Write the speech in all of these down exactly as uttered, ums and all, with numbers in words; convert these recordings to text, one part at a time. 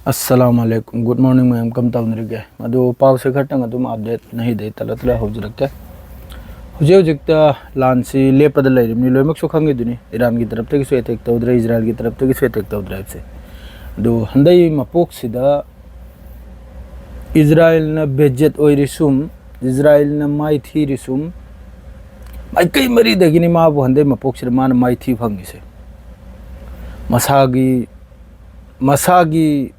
ꯑꯁꯂꯥꯃꯨ ꯑꯂꯥꯏꯀꯨꯝ, good morning ꯃꯌꯥꯝ, ꯀꯝ ꯇꯧꯅꯔꯤꯒꯦ? ꯑꯗꯨ ꯄꯥꯎꯁꯦ ꯈꯔꯇꯪ ꯑꯗꯨꯝ ꯑꯞꯗꯦꯠ ꯅꯍꯤꯗꯩ ꯇꯂ ꯇꯂ ꯍꯧꯖꯔꯛꯀꯦ꯫ ꯍꯧꯖꯤꯛ ꯍꯧꯖꯤꯛꯇ ꯂꯥꯟꯁꯤ ꯂꯦꯞꯄꯗ ꯂꯩꯔꯤꯕꯅꯤ, ꯂꯣꯏꯅꯃꯛꯁꯨ ꯈꯪꯉꯤꯗꯨꯅꯤ꯫ ꯏꯔꯥꯟꯒꯤ ꯇꯔꯞꯇꯒꯤꯁꯨ ꯑꯦꯇꯦꯛ ꯇꯧꯗ꯭ꯔꯦ, ꯏꯖꯔꯥꯏꯜꯒꯤ ꯇꯔꯞꯇꯒꯤꯁꯨ ꯑꯦꯇꯦꯛ ꯇꯧꯗ꯭ꯔꯦ ꯍꯥꯏꯕꯁꯦ꯫ ꯑꯗꯨ ꯍꯟꯗꯛ ꯃꯄꯣꯛꯁꯤꯗ ꯏꯖꯔꯥꯏꯜꯅ ꯕꯦꯖꯦꯠ ꯑꯣꯏꯔꯤꯁꯨꯝ, ꯏꯖꯔꯥꯏꯜꯅ ꯃꯥꯏꯊꯤꯔꯤꯁꯨꯝ, ꯃꯥꯏꯀꯩ ꯃꯔꯤꯗꯒꯤꯅꯤ ꯃꯥꯕꯨ ꯍꯟꯗꯛ ꯃꯄꯣꯛꯁꯤꯗ ꯃꯥꯅ ꯃꯥꯏꯊꯤ ꯐꯪꯉꯤꯁꯦ꯫ ꯃꯁꯥꯒꯤ ꯃꯁꯥꯒꯤ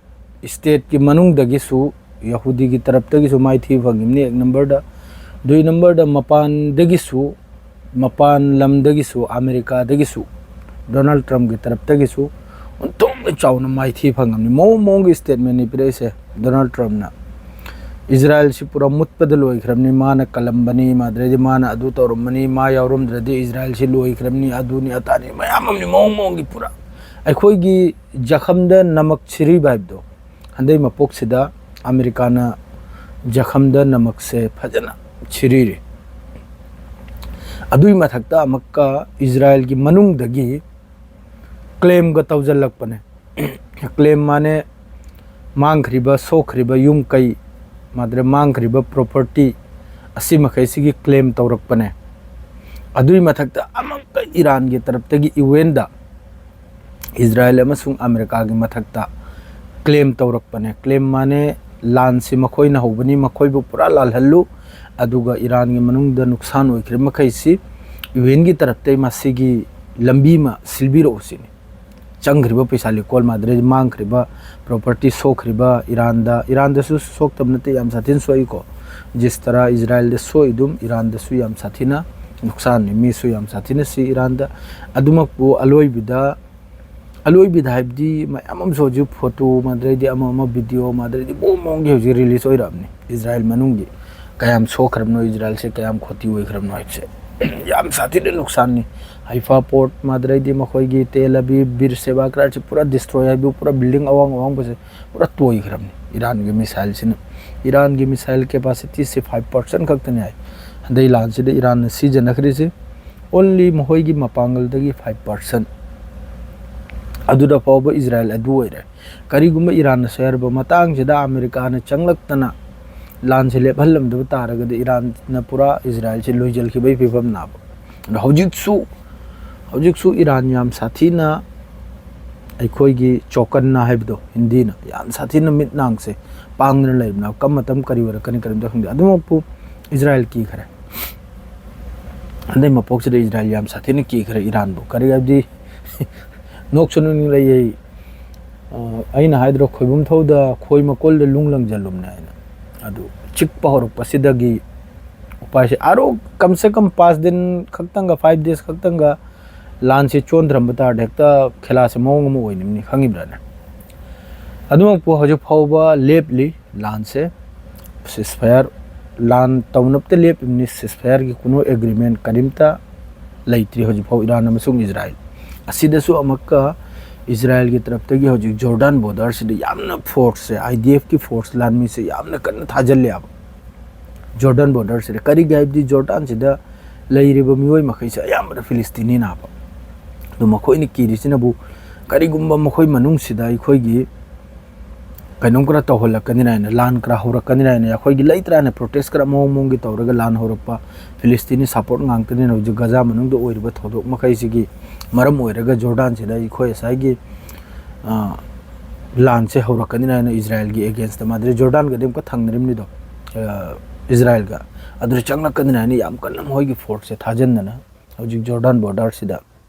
ꯁ꯭ꯇꯦꯠꯀꯤ ꯃꯅꯨꯡꯗꯒꯤꯁꯨ ꯌꯍꯨꯗꯤꯒꯤ ꯇꯔꯞꯇꯒꯤꯁꯨ ꯃꯥꯏꯊꯤꯕ ꯐꯪꯉꯤꯕꯅꯤ ꯑꯦꯛ ꯅꯝꯕꯔꯗ꯫ ꯗꯨꯏ ꯅꯝꯕꯔꯗ ꯃꯄꯥꯟꯗꯒꯤꯁꯨ, ꯃꯄꯥꯟ ꯂꯝꯗꯒꯤꯁꯨ, ꯑꯃꯦꯔꯤꯀꯥꯗꯒꯤꯁꯨ, ꯗꯣꯅꯥꯜꯗ ꯇ꯭ꯔꯝꯞꯀꯤ ꯇꯔꯞꯇꯒꯤꯁꯨ ꯑꯣꯟꯊꯣꯛꯅ ꯆꯥꯎꯅ ꯃꯥꯏꯊꯤꯕ ꯐꯪꯉꯕꯅꯤ꯫ ꯃꯑꯣꯡ ꯃꯑꯣꯡꯒꯤ ꯁ꯭ꯇꯦꯠꯃꯦꯟꯅꯤ ꯄꯤꯔꯛꯏꯁꯦ ꯗꯣꯅꯥꯜꯗ ꯇ꯭ꯔꯝꯞꯅ꯫ ꯏꯖꯔꯥꯏꯜꯁꯤ ꯄꯨꯔꯥ ꯃꯨꯠꯄꯗ ꯂꯣꯏꯈ꯭ꯔꯕꯅꯤ, ꯃꯥꯅ ꯀꯜꯂꯝꯕꯅꯤ, ꯃꯥꯗ꯭ꯔꯗꯤ ꯃꯥꯅ ꯑꯗꯨ ꯇꯧꯔꯝꯕꯅꯤ, ꯃꯥ ꯌꯥꯎꯔꯝꯗ꯭ꯔꯗꯤ ꯏꯖꯔꯥꯏꯜꯁꯤ ꯂꯣꯏꯈ꯭ꯔꯕꯅꯤ, ꯑꯗꯨꯅꯤ ꯑꯇꯥꯅꯤ ꯃꯌꯥꯝ ꯑꯃꯅꯤ, ꯃꯑꯣꯡ ꯃꯑꯣꯡꯒꯤ ꯄꯨꯔꯥ ꯑꯩꯈꯣꯏꯒꯤ ꯖꯈꯝꯗ ꯅꯃꯛ ꯁꯤꯔꯤꯕ ꯍꯥꯏꯕꯗꯣ꯫ ꯍꯟꯗꯛ ꯃꯄꯣꯛꯁꯤꯗ ꯑꯃꯦꯔꯤꯀꯥꯅ ꯖꯈꯝꯗ ꯅꯃꯛꯁꯦ ꯐꯖꯅ ꯁꯤꯔꯤꯔꯤ꯫ ꯑꯗꯨꯒꯤ ꯃꯊꯛꯇ ꯑꯃꯨꯛꯀ ꯏꯖꯔꯥꯏꯜꯒꯤ ꯃꯅꯨꯡꯗꯒꯤ ꯀ꯭ꯂꯦꯝꯒ ꯇꯧꯁꯤꯜꯂꯛꯄꯅꯦ꯫ ꯀ꯭ꯂꯦꯝ ꯃꯥꯅꯦ, ꯃꯥꯡꯈ꯭ꯔꯤꯕ, ꯁꯣꯛꯈ꯭ꯔꯤꯕ ꯌꯨꯝ ꯀꯩ, ꯃꯥꯗ꯭ꯔꯦ ꯃꯥꯡꯈ꯭ꯔꯤꯕ ꯄ꯭ꯔꯣꯄꯔꯇꯤ, ꯑꯁꯤ ꯃꯈꯩꯁꯤꯒꯤ ꯀ꯭ꯂꯦꯝ ꯇꯧꯔꯛꯄꯅꯦ꯫ ꯑꯗꯨꯒꯤ ꯃꯊꯛꯇ ꯑꯃꯨꯛꯀ ꯏꯔꯥꯟꯒꯤ ꯇꯔꯞꯇꯒꯤ ꯌꯨ ꯑꯦꯟꯗ ꯏꯖꯔꯥꯏꯜ ꯑꯃꯁꯨꯡ ꯑꯃꯦꯔꯤꯀꯥꯒꯤ ꯃꯊꯛꯇ ꯀ꯭ꯂꯦꯝ ꯇꯧꯔꯛꯄꯅꯦ꯫ ꯀ꯭ꯂꯦꯝ ꯃꯥꯅꯦ, ꯂꯥꯟꯁꯤ ꯃꯈꯣꯏꯅ ꯍꯧꯕꯅꯤ, ꯃꯈꯣꯏꯕꯨ ꯄꯨꯔꯥ ꯂꯥꯜꯍꯜꯂꯨ, ꯑꯗꯨꯒ ꯏꯔꯥꯟꯒꯤ ꯃꯅꯨꯡꯗ ꯅꯨꯡꯁꯥꯟ ꯑꯣꯏꯈ꯭ꯔꯤꯕ ꯃꯈꯩꯁꯤ ꯌꯨ ꯑꯦꯟꯒꯤ ꯇꯔꯞꯇꯩ ꯃꯁꯤꯒꯤ ꯂꯝꯕꯤ ꯑꯃ ꯁꯤꯜꯕꯤꯔꯛꯎ ꯁꯤꯅꯤ꯫ ꯆꯪꯈ꯭ꯔꯤꯕ ꯄꯩꯁꯥ ꯂꯤꯀꯣꯜ ꯃꯥꯗ꯭ꯔꯦ, ꯃꯥꯡꯈ꯭ꯔꯤꯕ ꯄ꯭ꯔꯣꯄꯔꯇꯤ, ꯁꯣꯛꯈ꯭ꯔꯤꯕ, ꯏꯔꯥꯟꯗ, ꯏꯔꯥꯟꯗꯁꯨ ꯁꯣꯛꯇꯕ ꯅꯠꯇꯦ, ꯌꯥꯝ ꯁꯥꯊꯤꯅ ꯁꯣꯛꯏꯀꯣ꯫ ꯖꯤꯁ ꯇꯔꯥ ꯏꯖꯔꯥꯏꯜꯗ ꯁꯣꯛꯏꯗꯨꯝ ꯏꯔꯥꯟꯗꯁꯨ ꯌꯥꯝ ꯁꯥꯊꯤꯅ ꯅꯨꯡꯁꯥꯟꯅꯤ, ꯃꯤꯁꯨ ꯌꯥꯝ ꯁꯥꯊꯤꯅ ꯁꯤ ꯏꯔꯥꯟꯗ꯫ ꯑꯗꯨꯃꯛꯄꯨ ꯑꯂꯣꯏꯕꯗ, ꯑꯂꯣꯏꯕꯗ ꯍꯥꯏꯕꯗꯤ ꯃꯌꯥꯝ ꯑꯃꯁꯨ ꯍꯧꯖꯤꯛ ꯐꯣꯇꯣ ꯃꯥꯗ꯭ꯔꯦꯗꯤ ꯑꯃ ꯑꯃ ꯚꯤꯗꯤꯑꯣ ꯃꯥꯗ꯭ꯔꯦꯗꯤ ꯃꯑꯣꯡ ꯃꯑꯣꯡꯒꯤ ꯍꯧꯖꯤꯛ ꯔꯤꯂꯤꯁ ꯑꯣꯏꯔꯛꯑꯕꯅꯤ꯫ ꯏꯖꯔꯥꯏꯜ ꯃꯅꯨꯡꯒꯤ ꯀꯌꯥꯝ ꯁꯣꯛꯈ꯭ꯔꯕꯅꯣ, ꯏꯖꯔꯥꯏꯜꯁꯦ ꯀꯌꯥꯝ ꯈꯣꯇꯤ ꯑꯣꯏꯈ꯭ꯔꯕꯅꯣ ꯍꯥꯏꯕꯁꯦ ꯌꯥꯝ ꯁꯥꯊꯤꯅ ꯅꯨꯡꯁꯥꯟꯅꯤ꯫ ꯍꯩꯐꯥ ꯄꯣꯔꯠ ꯃꯥꯗ꯭ꯔꯦꯗꯤ ꯃꯈꯣꯏꯒꯤ ꯇꯦꯜ ꯑꯕꯤꯕ, ꯕꯤꯔ ꯁꯦꯕꯥ ꯀꯔꯥꯔꯁꯤ ꯄꯨꯔꯥ ꯗꯤꯁꯇ꯭ꯔꯣꯏ ꯍꯥꯏꯕꯨ ꯄꯨꯔꯥ ꯕꯤꯜꯗꯤꯡ ꯑꯋꯥꯡ ꯑꯋꯥꯡꯕꯁꯦ ꯄꯨꯔꯥ ꯇꯣꯏꯈ꯭ꯔꯕꯅꯤ ꯏꯔꯥꯟꯒꯤ ꯃꯤꯁꯥꯏꯜꯁꯤꯅ꯫ ꯏꯔꯥꯟꯒꯤ ꯃꯤꯁꯥꯏꯜ ꯀꯦꯄꯥꯁꯤꯇꯤꯁꯤ ꯐꯥꯏꯚ ꯄꯥꯔꯁꯦꯟ ꯈꯛꯇꯅꯤ ꯍꯥꯏ꯫ ꯍꯟꯗꯛ ꯂꯥꯟꯁꯤꯗ ꯏꯔꯥꯟꯅ ꯁꯤꯖꯤꯟꯅꯈ꯭ꯔꯤꯁꯤ ꯑꯣꯟꯂꯤ ꯃꯈꯣꯏꯒꯤ ꯃꯄꯥꯡꯒꯜꯗꯒꯤ ꯐꯥꯏꯚ ꯄꯥꯔꯁꯦꯟ꯫ ꯑꯗꯨꯗ ꯐꯥꯎꯕ ꯏꯖꯔꯥꯌꯦꯜ ꯑꯗꯨ ꯑꯣꯏꯔꯦ꯫ ꯀꯔꯤꯒꯨꯝꯕ ꯏꯔꯥꯟꯅ ꯁꯣꯏꯔꯕ ꯃꯇꯥꯡꯁꯤꯗ ꯑꯃꯦꯔꯤꯀꯥꯅ ꯆꯪꯂꯛꯇꯅ ꯂꯥꯟꯁꯦ ꯂꯦꯞꯍꯜꯂꯝꯗꯕ ꯇꯥꯔꯒꯗꯤ ꯏꯔꯥꯟꯅ ꯄꯨꯔꯥ ꯏꯖꯔꯥꯌꯦꯜꯁꯦ ꯂꯣꯏꯁꯤꯟꯈꯤꯕꯒꯤ ꯐꯤꯕꯝꯅꯦꯕ꯫ ꯑꯗꯣ ꯍꯧꯖꯤꯛꯁꯨ, ꯍꯧꯖꯤꯛꯁꯨ ꯏꯔꯥꯟ ꯌꯥꯝ ꯁꯥꯊꯤꯅ, ꯑꯩꯈꯣꯏꯒꯤ ꯆꯣꯀꯟꯅ ꯍꯥꯏꯕꯗꯣ ꯍꯤꯟꯗꯤꯅ, ꯌꯥꯝ ꯁꯥꯊꯤꯅ ꯃꯤꯠ ꯅꯥꯁꯦ ꯄꯥꯡꯗꯅ ꯂꯩꯕꯅꯦ꯫ ꯀꯔꯝꯕ ꯃꯇꯝ ꯀꯔꯤ ꯑꯣꯏꯔꯛꯀꯅꯤ, ꯀꯔꯤꯝꯇ ꯈꯪꯗꯦ꯫ ꯑꯗꯨꯃꯛꯄꯨ ꯏꯖꯔꯥꯌꯦꯜ ꯀꯤꯈ꯭ꯔꯦ꯫ ꯍꯟꯗꯛ ꯃꯄꯣꯛꯁꯤꯗ ꯏꯖꯔꯥꯌꯦꯜ ꯌꯥꯝ ꯁꯥꯊꯤꯅ ꯀꯤꯈ꯭ꯔꯦ ꯏꯔꯥꯟꯕꯨ꯫ ꯀꯔꯤ ꯍꯥꯏꯕꯗꯤ, ꯅꯣꯛꯁꯨ ꯅꯣꯛꯅꯤꯡꯂꯛꯏ꯫ ꯑ, ꯑꯩꯅ ꯍꯥꯏꯗ꯭ꯔꯣ, ꯈꯣꯏꯕꯨꯝ ꯊꯧꯗ ꯈꯣꯏ ꯃꯀꯣꯜꯗ ꯂꯨꯡ ꯂꯪꯖꯜꯂꯨꯝꯅꯦ ꯍꯥꯏꯅ꯫ ꯑꯗꯨ ꯆꯤꯛꯄ ꯍꯧꯔꯛꯄꯁꯤꯗꯒꯤ ꯎꯄꯥꯏꯁꯦ ꯑꯥꯔꯣ ꯀꯝ ꯁꯦ ꯀꯝ ꯄꯥꯁ ꯗꯤꯟ ꯈꯛꯇꯪꯒ, ꯐꯥꯏꯚ ꯗꯦꯖ ꯈꯛꯇꯪꯒ ꯂꯥꯟꯁꯦ ꯆꯣꯟꯊꯔꯝꯕ ꯇꯥꯔꯗꯤ ꯍꯦꯛꯇ ꯈꯦꯂꯥꯁꯦ ꯃꯑꯣꯡ ꯑꯃ ꯑꯣꯏꯅꯤꯡꯅꯤ, ꯈꯪꯉꯤꯕ꯭ꯔꯥꯅꯦ? ꯑꯗꯨꯃꯛꯄꯨ ꯍꯧꯖꯤꯛ ꯐꯥꯎꯕ ꯂꯦꯞꯂꯤ ꯂꯥꯟꯁꯦ꯫ ꯁꯤꯁꯐꯥꯌꯔ, ꯂꯥꯟ ꯇꯧꯅꯕꯇ ꯂꯦꯞꯄꯤꯕꯅꯤ꯫ ꯁꯤꯁꯐꯥꯌꯔꯒꯤ ꯀꯨꯅꯣ ꯑꯦꯒ꯭ꯔꯤꯃꯦꯟ ꯀꯔꯤꯝꯇ ꯂꯩꯇ꯭ꯔꯤ ꯍꯧꯖꯤꯛꯐꯥꯎ ꯏꯔꯥꯟ ꯑꯃꯁꯨꯡ ꯏꯖꯔꯥꯌꯦꯜ꯫ ꯑꯁꯤꯗꯁꯨ ꯑꯃꯨꯛꯀ ꯏꯖꯔꯥꯌꯦꯜꯒꯤ ꯇꯔꯞꯇꯒꯤ ꯍꯧꯖꯤꯛ ꯖꯣꯔꯗꯥꯟ ꯕꯣꯔꯗꯔꯁꯤꯗ ꯌꯥꯝꯅ ꯐꯣꯔꯁꯁꯦ, ꯑꯥꯏ ꯗꯤ ꯑꯦꯐꯀꯤ ꯐꯣꯔꯁ ꯂꯥꯟꯃꯤꯁꯦ ꯌꯥꯝꯅ ꯀꯟꯅ ꯊꯥꯖꯤꯜꯂꯦꯕ ꯖꯣꯔꯗꯥꯟ ꯕꯣꯔꯗꯔꯁꯤꯗ꯫ ꯀꯔꯤꯒꯤ ꯍꯥꯏꯕꯗꯤ ꯖꯣꯔꯗꯥꯟꯁꯤꯗ ꯂꯩꯔꯤꯕ ꯃꯤꯑꯣꯏ ꯃꯈꯩꯁꯦ ꯑꯌꯥꯝꯕꯅ ꯐꯤꯂꯤꯁꯇꯤꯅꯤꯅꯦꯕ꯫ ꯑꯗꯨ ꯃꯈꯣꯏꯅ ꯀꯤꯔꯤꯁꯤꯅꯕꯨ ꯀꯔꯤꯒꯨꯝꯕ ꯃꯈꯣꯏ ꯃꯅꯨꯡꯁꯤꯗ ꯑꯩꯈꯣꯏꯒꯤ ꯀꯩꯅꯣꯝ ꯈꯔ ꯇꯧꯍꯜꯂꯛꯀꯅꯤꯅ ꯍꯥꯏꯅ, ꯂꯥꯟ ꯈꯔ ꯍꯧꯔꯛꯀꯅꯤꯅ ꯍꯥꯏꯅ, ꯑꯩꯈꯣꯏꯒꯤ ꯂꯩꯇ꯭ꯔꯥꯅ ꯄ꯭ꯔꯣꯇꯦꯁ ꯈꯔ ꯃꯑꯣꯡ ꯃꯑꯣꯡꯒꯤ ꯇꯧꯔꯒ ꯂꯥꯟ ꯍꯧꯔꯛꯄ, ꯐꯤꯂꯤꯁꯇꯤꯅꯤ ꯁꯄꯣꯔꯠ ꯉꯥꯛꯇꯅꯤꯅ ꯍꯧꯖꯤꯛ ꯒꯖꯥ ꯃꯅꯨꯡꯗ ꯑꯣꯏꯔꯤꯕ ꯊꯧꯗꯣꯛ ꯃꯈꯩꯁꯤꯒꯤ ꯃꯔꯝ ꯑꯣꯏꯔꯒ ꯖꯣꯔꯗꯥꯟꯁꯤꯗ ꯑꯩꯈꯣꯏ ꯉꯁꯥꯏꯒꯤ, ꯑ, ꯂꯥꯟꯁꯦ ꯍꯧꯔꯛꯀꯅꯤꯅ ꯍꯥꯏꯅ ꯏꯖꯔꯥꯌꯦꯜꯒꯤ ꯑꯦꯒꯦꯟꯁꯇ, ꯃꯥꯗꯤ ꯖꯣꯔꯗꯥꯟꯒꯗꯤ ꯑꯃꯨꯛꯀ ꯊꯪꯅꯔꯤꯕꯅꯤꯗꯣ, ꯑ, ꯏꯖꯔꯥꯌꯦꯜꯒ, ꯑꯗꯨꯗ ꯆꯪꯂꯛꯀꯅꯤꯅ ꯍꯥꯏꯅ ꯌꯥꯝ ꯀꯟꯅ ꯃꯈꯣꯏꯒꯤ ꯐꯣꯔꯁꯁꯦ ꯊꯥꯖꯤꯟꯗꯅ ꯍꯧꯖꯤꯛ ꯖꯣꯔꯗꯥꯟ ꯕꯣꯔꯗꯔꯁꯤꯗ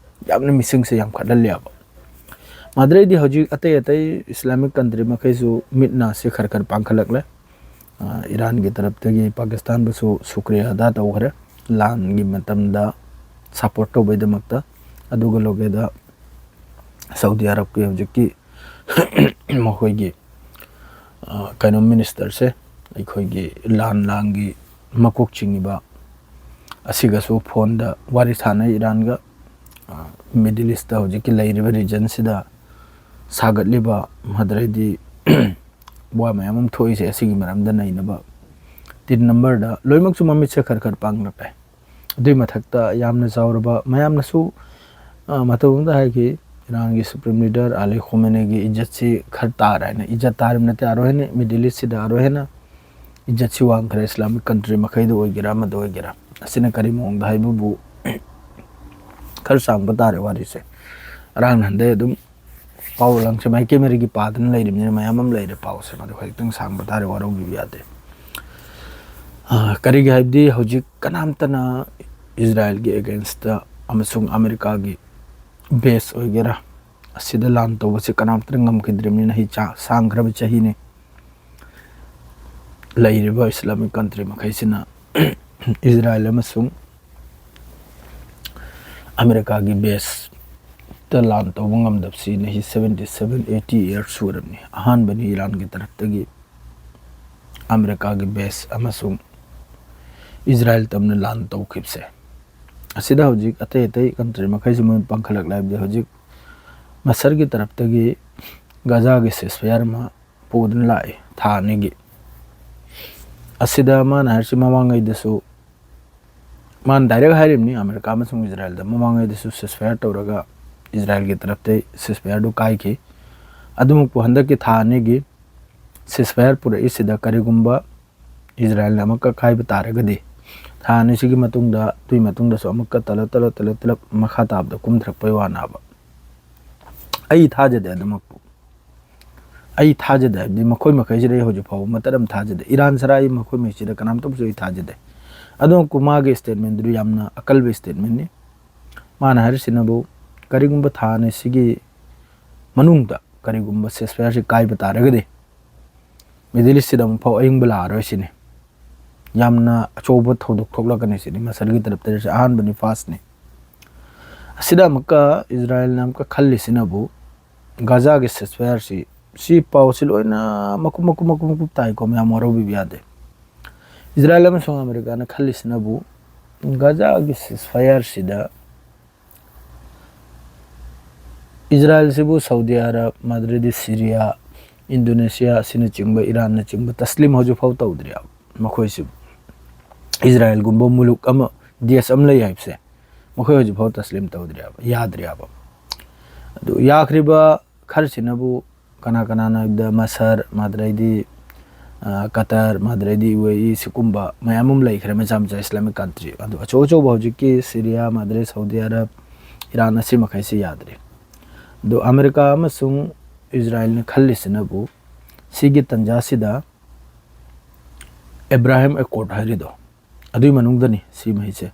ꯌꯥꯝꯅ ꯃꯤꯁꯤꯡꯁꯦ ꯌꯥꯝꯈꯠꯍꯜꯂꯦꯕ꯫ ꯃꯥꯗ꯭ꯔꯩꯗꯤ ꯍꯧꯖꯤꯛ ꯑꯇꯩ ꯑꯇꯩ ꯏꯁꯂꯥꯃꯤꯛ ꯀꯟꯇ꯭ꯔꯤ ꯃꯈꯩꯁꯨ ꯃꯤꯠ ꯅꯥꯁꯦ ꯈꯔ ꯈꯔ ꯄꯥꯡꯈꯠꯂꯛꯂꯦ꯫ ꯑ, ꯏꯔꯥꯟꯒꯤ ꯇꯔꯞꯇꯒꯤ ꯄꯥꯀꯤꯁꯇꯥꯟꯕꯨꯁꯨ ꯁꯨꯀ꯭ꯔꯤꯌꯥ ꯑꯗꯥ ꯇꯧꯈ꯭ꯔꯦ ꯂꯥꯟꯒꯤ ꯃꯇꯝꯗ ꯁꯄꯣꯔꯠ ꯇꯧꯕꯩꯗꯃꯛꯇ꯫ ꯑꯗꯨꯒ ꯂꯣꯏꯒꯦꯗ ꯁꯥꯎꯗꯤ ꯑꯔꯕꯀꯤ ꯍꯧꯖꯤꯛꯀꯤ ꯃꯈꯣꯏꯒꯤ, ꯑ, ꯀꯩꯅꯣ, ꯃꯤꯅꯤꯁꯇꯔꯁꯦ, ꯑꯩꯈꯣꯏꯒꯤ ꯂꯥꯟ ꯂꯥꯡꯒꯤ ꯃꯀꯣꯛ ꯆꯤꯡꯉꯤꯕ ꯑꯁꯤꯒꯁꯨ ꯐꯣꯟꯗ ꯋꯥꯔꯤ ꯁꯥꯟꯅꯩ ꯏꯔꯥꯟꯒ꯫ ꯑ, ꯃꯤꯗꯜ ꯏꯁꯇ ꯍꯧꯖꯤꯛꯀꯤ ꯂꯩꯔꯤꯕ ꯔꯤꯖꯟꯁꯤꯗ ꯁꯥꯒꯠꯂꯤꯕ, ꯑꯗꯩꯗꯤ ꯋꯥ ꯃꯌꯥꯝ ꯑꯃ ꯊꯣꯛꯏꯁꯦ ꯑꯁꯤꯒꯤ ꯃꯔꯝꯗ ꯅꯩꯅꯕ꯫ ꯇꯤꯟ ꯅꯝꯕꯔꯗ ꯂꯣꯏꯅꯃꯛꯁꯨ ꯃꯃꯤꯠꯁꯦ ꯈꯔ ꯈꯔ ꯄꯥꯡꯂꯛꯂꯦ꯫ ꯑꯗꯨꯏ ꯃꯊꯛꯇ ꯌꯥꯝꯅ ꯆꯥꯎꯔꯕ, ꯃꯌꯥꯝꯅꯁꯨ, ꯑ, ꯃꯇꯧ ꯑꯃꯗ ꯍꯥꯏꯈꯤ, ꯏꯔꯥꯟꯒꯤ ꯁꯨꯄ꯭ꯔꯤꯝ ꯂꯤꯗꯔ ꯑꯂꯤ ꯈꯣꯃꯦꯅꯤꯒꯤ ꯏꯖꯠꯁꯤ ꯈꯔ ꯇꯥꯔꯦ ꯍꯥꯏꯅ, ꯏꯖꯠ ꯇꯥꯔꯤꯕ ꯅꯠꯇꯦ, ꯑꯥꯔ ꯑꯣꯏ ꯍꯦꯟꯅ ꯃꯤꯗꯜ ꯏꯁꯁꯤꯗ ꯑꯥꯔ ꯑꯣꯏ ꯍꯦꯟꯅ ꯏꯖꯠꯁꯤ ꯋꯥꯡꯈ꯭ꯔꯦ꯫ ꯏꯁꯂꯥꯃꯤꯛ ꯀꯟꯇ꯭ꯔꯤ ꯃꯈꯩꯗ ꯑꯣꯏꯒꯦꯔꯥ, ꯑꯃꯗ ꯑꯣꯏꯒꯦꯔꯥ, ꯑꯁꯤꯅ ꯀꯔꯤ ꯃꯑꯣꯡꯗ ꯍꯥꯏꯕꯕꯨ ꯈꯔ ꯁꯥꯡꯕ ꯇꯥꯔꯦ ꯋꯥꯔꯤꯁꯦ꯫ ꯑꯔꯥꯡ ꯅꯍꯥꯟꯗꯩ ꯑꯗꯨꯝ ꯄꯥꯎ ꯂꯥꯡꯁꯦ ꯃꯥꯏꯀꯩ ꯃꯔꯤꯒꯤ ꯄꯥꯗꯅ ꯂꯩꯔꯤꯕꯅꯤꯅ ꯃꯌꯥꯝ ꯑꯃ ꯂꯩꯔꯦ, ꯄꯥꯎꯁꯦ ꯃꯗꯨ ꯈꯖꯤꯛꯇꯪ ꯁꯥꯡꯕ ꯇꯥꯔꯦ, ꯋꯥꯔꯧꯕꯤꯕ ꯌꯥꯗꯦ꯫ ꯑ, ꯀꯔꯤꯒꯤ ꯍꯥꯏꯕꯗꯤ ꯍꯧꯖꯤꯛ ꯀꯅꯥꯝꯇꯅ ꯏꯖꯔꯥꯏꯜꯒꯤ ꯑꯦꯒꯦꯟꯁꯇ ꯑꯃꯁꯨꯡ ꯑꯃꯦꯔꯤꯀꯥꯒꯤ ꯕꯦꯁ ꯑꯣꯏꯒꯦꯔꯥ ꯑꯁꯤꯗ ꯂꯥꯟ ꯇꯧꯕꯁꯦ ꯀꯅꯥꯝꯇꯅ ꯉꯝꯈꯤꯗ꯭ꯔꯤꯕꯅꯤꯅ ꯍꯤ ꯆꯥ-, ꯁꯥꯡꯈ꯭ꯔꯕ ꯆꯍꯤꯅꯤ꯫ ꯂꯩꯔꯤꯕ ꯏꯁꯂꯥꯃꯤꯛ ꯀꯟꯇ꯭ꯔꯤ ꯃꯈꯩꯁꯤꯅ ꯏꯖꯔꯥꯏꯜ ꯑꯃꯁꯨꯡ ꯑꯃꯦꯔꯤꯀꯥꯒꯤ ꯕꯦꯁꯇ ꯂꯥꯟ ꯇꯧꯕ ꯉꯝꯗꯕꯁꯤ ꯅꯍꯤ seventy seven, eighty years ꯁꯨꯔꯕꯅꯤ꯫ ꯑꯍꯥꯟꯕꯅꯤ ꯏꯔꯥꯟꯒꯤ ꯇꯔꯞꯇꯒꯤ ꯑꯃꯦꯔꯤꯀꯥꯒꯤ ꯕꯦꯁ ꯑꯃꯁꯨꯡ ꯏꯖꯔꯥꯏꯜ ꯇꯝꯅ ꯂꯥꯟ ꯇꯧꯈꯤꯕꯁꯦ꯫ ꯑꯁꯤꯗ ꯍꯧꯖꯤꯛ ꯑꯇꯩ ꯑꯇꯩ ꯀꯟꯇ꯭ꯔꯤ ꯃꯈꯩꯁꯨ ꯃꯣꯏ ꯄꯥꯡꯈꯠꯂꯛꯂꯦ, ꯍꯥꯏꯕꯗꯤ ꯍꯧꯖꯤꯛ ꯃꯁꯔꯒꯤ ꯇꯔꯞꯇꯒꯤ ꯒꯖꯥꯒꯤ ceasefire ꯑꯃ ꯄꯨꯗꯨꯅ ꯂꯥꯛꯏ ꯊꯥ ꯑꯅꯤꯒꯤ꯫ ꯑꯁꯤꯗ ꯃꯥꯅ ꯍꯥꯏꯔꯤꯁꯤ ꯃꯃꯥꯡꯉꯩꯗꯁꯨ, ꯃꯥꯅ ꯗꯥꯏꯔꯦꯛ ꯍꯥꯏꯔꯤꯕꯅꯤ ꯑꯃꯦꯔꯤꯀꯥ ꯑꯃꯁꯨꯡ ꯏꯖꯔꯥꯏꯜꯗ, ꯃꯃꯥꯡꯉꯩꯗꯁꯨ ceasefire ꯇꯧꯔꯒ ꯏꯖꯔꯥꯏꯜꯒꯤ ꯇꯔꯞꯇꯩ ceasefireꯗꯨ ꯀꯥꯏꯈꯤ꯫ ꯑꯗꯨꯃꯛꯄꯨ ꯍꯟꯗꯛꯀꯤ ꯊꯥ ꯑꯅꯤꯒꯤ ceasefire ꯄꯨꯔꯛꯏꯁꯤꯗ ꯀꯔꯤꯒꯨꯝꯕ ꯏꯖꯔꯥꯏꯜꯅ ꯑꯃꯨꯛꯀ ꯀꯥꯏꯕ ꯇꯥꯔꯒꯗꯤ ꯊꯥ ꯑꯅꯤꯁꯤꯒꯤ ꯃꯇꯨꯡꯗ, ꯑꯗꯨꯒꯤ ꯃꯇꯨꯡꯗꯁꯨ ꯑꯃꯨꯛꯀ ꯇꯂꯞ ꯇꯂꯞ ꯇꯂꯞ ꯇꯂꯞ ꯃꯈꯥ ꯇꯥꯕꯗ ꯀꯨꯝꯊꯔꯛꯄꯩ ꯋꯥꯅꯦꯕ꯫ ꯑꯩ ꯊꯥꯖꯗꯦ ꯑꯗꯨꯃꯛꯄꯨ꯫ ꯑꯩ ꯊꯥꯖꯗꯦ ꯍꯥꯏꯕꯗꯤ ꯃꯈꯣꯏ ꯃꯈꯩꯁꯤꯗ ꯑꯩ ꯍꯧꯖꯤꯛ ꯐꯥꯎꯕ ꯃꯇꯠ ꯑꯃ ꯊꯥꯖꯗꯦ꯫ ꯏꯔꯥꯟ ꯁꯔꯥꯏ ꯃꯈꯣꯏ ꯃꯈꯩꯁꯤꯗ ꯀꯅꯥꯝꯇꯕꯨꯁꯨ ꯑꯩ ꯊꯥꯖꯗꯦ꯫ ꯑꯗꯨꯃꯛꯄꯨ ꯃꯥꯒꯤ statementꯗꯨ ꯌꯥꯝꯅ ꯑꯀꯜꯕ statementꯅꯤ꯫ ꯃꯥꯅ ꯍꯥꯏꯔꯤꯁꯤꯅꯕꯨ ꯀꯔꯤꯒꯨꯝꯕ ꯊꯥ ꯑꯅꯤꯁꯤꯒꯤ ꯃꯅꯨꯡꯗ ꯀꯔꯤꯒꯨꯝꯕ ceasefireꯁꯤ ꯀꯥꯏꯕ ꯇꯥꯔꯒꯗꯤ Middle Eastꯁꯤꯗ ꯑꯃꯨꯛ ꯐꯥꯎ ꯑꯏꯪꯕ ꯂꯥꯛꯑꯔꯣꯏ ꯁꯤꯅꯤ꯫ ꯌꯥꯝꯅ ꯑꯆꯧꯕ ꯊꯧꯗꯣꯛ ꯊꯣꯛꯂꯛꯀꯅꯤ ꯁꯤꯅꯤ ꯃꯁꯔꯒꯤ ꯇꯔꯞꯇ ꯍꯥꯏꯔꯤꯁꯦ, ꯑꯍꯥꯟꯕꯅꯤ, firstꯅꯤ꯫ ꯑꯁꯤꯗ ꯑꯃꯨꯛꯀ ꯏꯖꯔꯥꯏꯜꯅ ꯑꯃꯨꯛꯀ ꯈꯜꯂꯤꯁꯤꯅꯕꯨ ꯒꯖꯥꯒꯤ ceasefireꯁꯤ, ꯁꯤ ꯄꯥꯎꯁꯤ ꯂꯣꯏꯅ ꯃꯀꯨꯞ ꯃꯀꯨꯞ ꯃꯀꯨꯞ ꯃꯀꯨꯞ ꯇꯥꯏꯀꯣ, ꯃꯌꯥꯝ ꯋꯥꯔꯧꯕꯤꯕ ꯌꯥꯗꯦ꯫ ꯏꯖꯔꯥꯏꯜ ꯑꯃꯁꯨꯡ ꯑꯃꯦꯔꯤꯀꯥꯅ ꯈꯜꯂꯤꯁꯤꯅꯕꯨ ꯒꯖꯥꯒꯤ ceasefireꯁꯤꯗ ꯏꯖꯔꯥꯏꯜꯁꯤꯕꯨ ꯁꯥꯎꯗꯤ ꯑꯔꯕ, ꯃꯗꯨꯗꯤ ꯁꯤꯔꯤꯌꯥ, ꯏꯟꯗꯣꯅꯦꯁꯤꯌꯥ ꯑꯁꯤꯅꯆꯤꯡꯕ, ꯏꯔꯥꯟꯅꯆꯤꯡꯕ ꯇꯁꯂꯤꯝ ꯍꯧꯖꯤꯛꯐꯥꯎ ꯇꯧꯗ꯭ꯔꯤꯕ꯫ ꯃꯈꯣꯏꯁꯤꯕꯨ ꯏꯖꯔꯥꯏꯜꯒꯨꯝꯕ ꯃꯨꯂꯨꯛ ꯑꯃ, ꯗꯦꯁ ꯑꯃ ꯂꯩ ꯍꯥꯏꯕꯁꯦ ꯃꯈꯣꯏ ꯍꯧꯖꯤꯛꯐꯥꯎ ꯇꯁꯂꯤꯝ ꯇꯧꯗ꯭ꯔꯤꯕ, ꯌꯥꯗ꯭ꯔꯤꯕ꯫ ꯑꯗꯨ ꯌꯥꯈ꯭ꯔꯤꯕ ꯈꯔꯁꯤꯅꯕꯨ ꯀꯅꯥ ꯀꯅꯥꯅꯣ ꯍꯥꯏꯕꯗ ꯃꯁꯔ, ꯃꯥꯗ꯭ꯔꯩꯗꯤ ꯀꯇꯔ, ꯃꯥꯗ꯭ꯔꯩꯗꯤ ꯌꯨ ꯑꯦ ꯏ, ꯁꯤꯒꯨꯝꯕ ꯃꯌꯥꯝ ꯑꯃ ꯂꯩꯈ꯭ꯔꯦ, ꯃꯆꯥ ꯃꯆꯥ ꯏꯁꯂꯥꯃꯤꯛ ꯀꯟꯇ꯭ꯔꯤ꯫ ꯑꯗꯨ ꯑꯆꯧ ꯑꯆꯧꯕ ꯍꯧꯖꯤꯛꯀꯤ ꯁꯤꯔꯤꯌꯥ, ꯃꯥꯗ꯭ꯔꯩ ꯁꯥꯎꯗꯤ ꯑꯔꯕ, ꯏꯔꯥꯟ, ꯑꯁꯤ ꯃꯈꯩꯁꯤ ꯌꯥꯗ꯭ꯔꯤ꯫ ꯑꯗꯨ ꯑꯃꯦꯔꯤꯀꯥ ꯑꯃꯁꯨꯡ ꯏꯖꯔꯥꯏꯜꯅ ꯈꯜꯂꯤꯁꯤꯅꯕꯨ ꯁꯤꯒꯤ ꯇꯟꯖꯥꯁꯤꯗ ꯑꯦꯕ꯭ꯔꯥꯍꯤꯝ ꯑꯦꯀꯣꯔꯗ ꯍꯥꯏꯔꯤꯗꯣ, ꯑꯗꯨꯒꯤ ꯃꯅꯨꯡꯗꯅꯤ ꯁꯤ ꯃꯍꯩꯁꯦ꯫